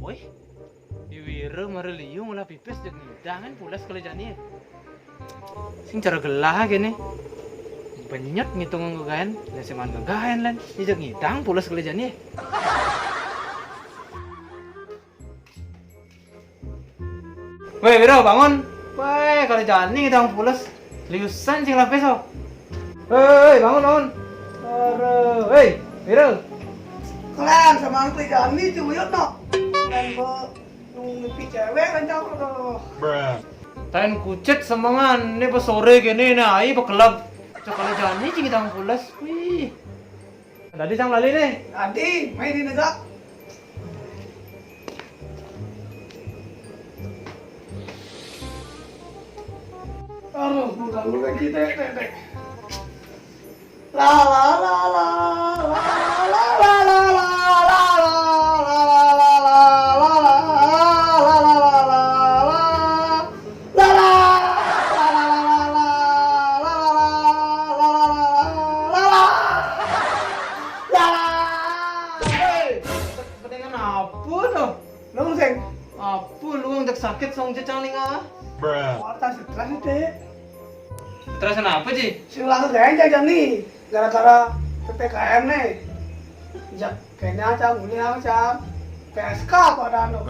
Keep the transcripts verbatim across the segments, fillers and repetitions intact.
Woi, Iwira mara liu ngolah pipis jeg ngidang kan pules kala jani. Sing cara gelah kéné. Benyet ngitung gagaén, lah sing man gagaén lan. Jeg ngidang pules kala jani. Wéh, Wira, bangun. Wéh, kala jani ngidang pules. Liusan sing lapis, oh. Wéh, wéh, bangun, bangun. Aduh, wéh, Wira. Kelan sama angkri jani, cuyut, no. Kelan, ngipi cewek, kan, cak, aduh. Tain kucit semengan, né pas soré kéné, né, ai, bekelep. Cak kala jani, sing ngidang pules. Wih. Dadi sang lali né. Dadi, main di negak. Aduh, mengganggu lagi, Dek, Dek, Dek. La, la, la, la. Hei, kedengeran apa tuh? Lu sing. Apa lu yang sakit song jecang ning ah? Wah, tak stres, Dek. Terus kenapa, Ji? Sing langsung aja jam nih, gara-gara P P K M nih. Jak kayaknya cang, ini apa, cang? P S K apa ada, no?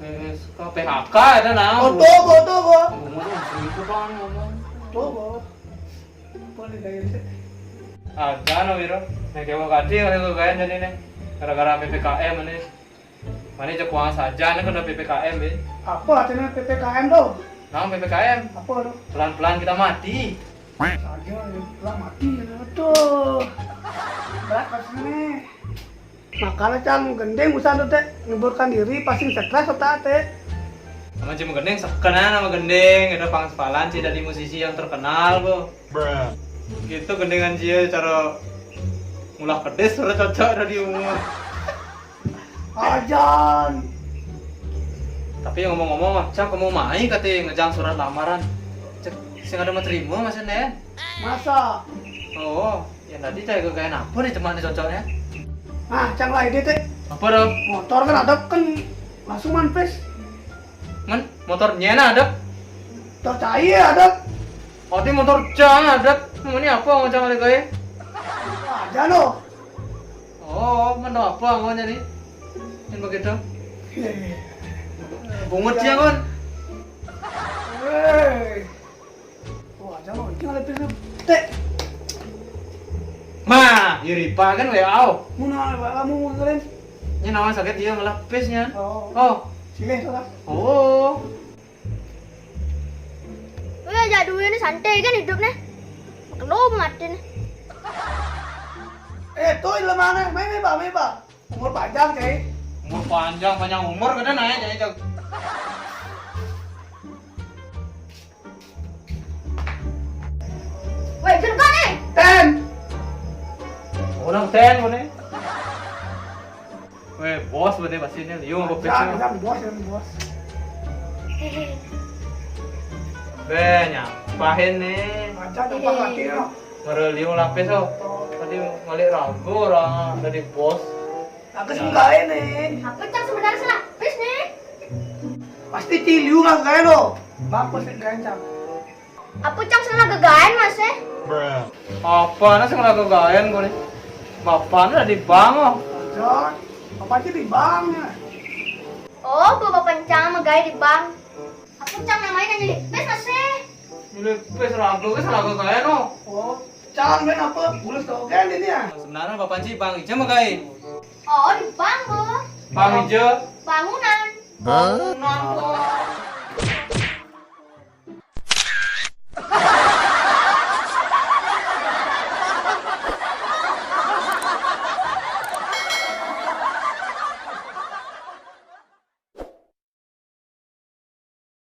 P S K, P H K ada, nah. Oh, tuh, tuh, tuh. Ngomong, selingkuh, Bang, ngomong. Tuh, boleh gaya sih. Ada, no, Wiro. Nah, kayak mau ganti, kalau gue kayak jadi nih. Gara-gara P P K M ini. Mana cek uang saja, ini kena P P K M, Bin. Apa artinya P P K M tuh? Nah, P P K M. Apa tuh? Pelan-pelan kita mati. Saja, pelan mati. Aduh. Berat rasanya. Makanya, cang, gending usah tuh, Ték. Ngeburkan diri, pasti stres otak, Ték. Sama cuma gending, sekenan sama gending. Ada pangsepalan sih dari musisi yang terkenal, Bu. Gitu gendingan dia cara ngulah kedis, cara cocok dari umur. Ajan. Tapi ngomong-ngomong, Cang, kamu mai kate ngejang surat lamaran. Cek, sing ada mau terima, Mas Nen. Masa? Oh, ya tadi cai gue kayak apa nih, cuma nih cocoknya. Nah, Cang, lah ide, Ték. Apa dong? Motor kan ada kan langsung manpes. Men, motor nyena ada. Motor cai ada. Oh, di motor Cang ada. Ini apa ngejang ada kayak? Aja no. Oh, mana apa ngomongnya nih? Yang begitu. Bungut ya, Ngon. Hei. Oh, aja lo, ini ada pil, Ték. Ma, Yuripa kan W A. Mau nanya apa kamu kalian? Ini nama sakit dia ngelapisnya. Oh. Oh. Silih tuh lah. Oh. Wéh, aja dulu ini santai kan hidupnya. Makin lo mati nih. Eh, tuh, di mana? Main, main, Pak, main, Pak. Umur panjang, cai. Umur panjang, panjang umur, kadang naik, cai, cai. Wéh, gerbang, eh. Ten. Orang ten, mana? Wéh, bos, mana pasti ini liu apa? Jangan, pecah? Jangan, bos, jangan, bos. Bé, nyampahin nih. Aja, tempat lagi, no. Ngere liu lapis, oh. Tadi ngalik ragu orang dari bos. Aku sih enggak ini. Apa, Cang, sebenarnya selapis nih? Pasti ciliu lah kayak lo. Bagus sih gancang. Apa, Cang, salah gegaen, Mas, eh? Apa anak salah gegaen gue nih? Bapaknya di bank, oh. Jon, apa aja di bank ya? Oh, bapak pencang megai di bank. Apa, Cang, namanya nyanyi pes, Mas, eh? Nyanyi pes ragu, ke salah gegaen, oh. Oh, Cang, main apa? Bulus tau kan ini ya? Sebenarnya bapak sih bank aja megai. Oh, di bank, Bu. Bank aja. Bangunan. Bangunan, Bu.